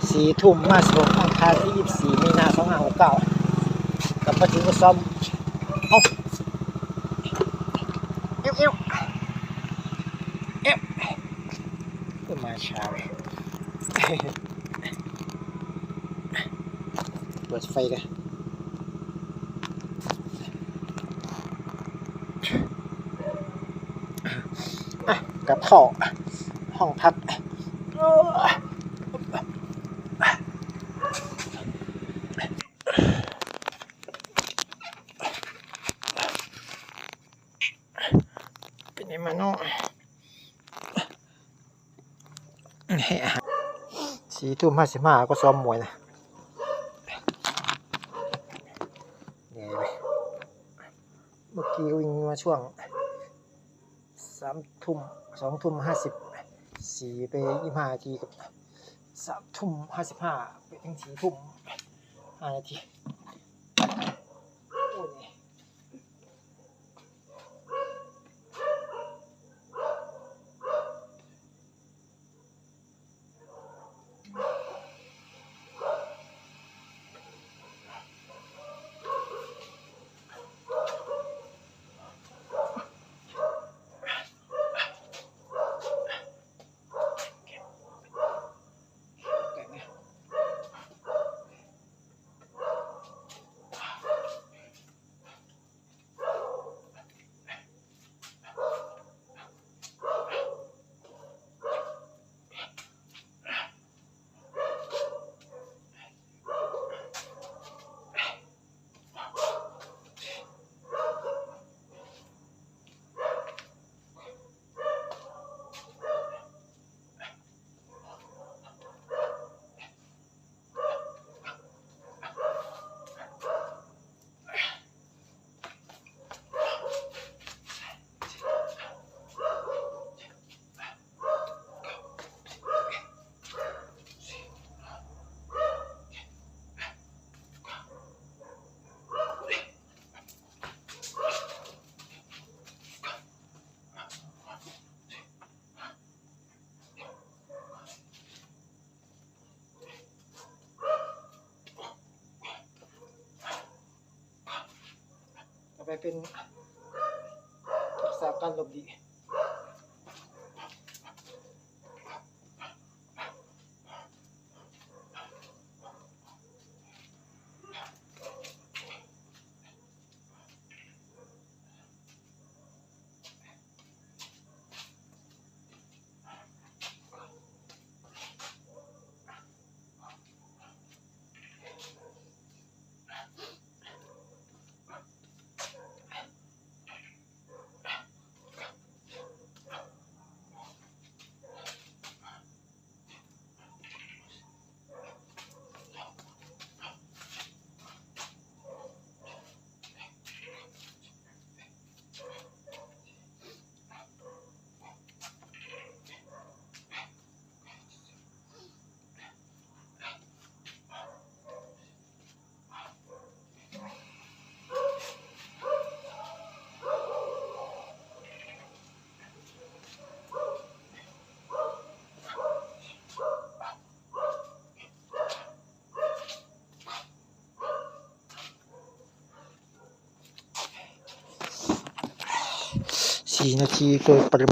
ສີ່ທຸ່ມຫ້າສິບຫົກ ວັນອັງຄານ ທີຊາວສີ່ ມີນາ ສອງພັນຫ້າຮ້ອຍຫົກສິບເກົ້າ ກັບມາເຖິງກໍຊ້ອມ ເອົ້າ ເອວ ເອວ ເອວ ໂອ້ຍ ມາຊ້າເວີຍ ເປີດໄຟກ່ອນ ອ່ະ ກັບເຂົ້າຫ້ອງພັກ ເປັນຫຍັງມາເນາະ ສີ່ທຸ່ມຫ້າສິບຫ້າ ກໍຊ້ອມມວຍນະ ນີ້ ເມື່ອກີ້ວິ່ງມາຊ່ວງ ສາມທຸ່ມ ສອງທຸ່ມຫ້າສິບສີ່ ໄປຊາວຫ້ານາທີ ກັບສາມທຸ່ມຫ້າສິບຫ້າ ໄປເຖິງສີ່ທຸ່ມຫ້ານາທີ ໂອ້ຍ. ຕໍ່ໄປເປັນທັກສະການຫຼົບຫຼີກ. ສີ່ນາທີ ໂດຍປະລິມານ.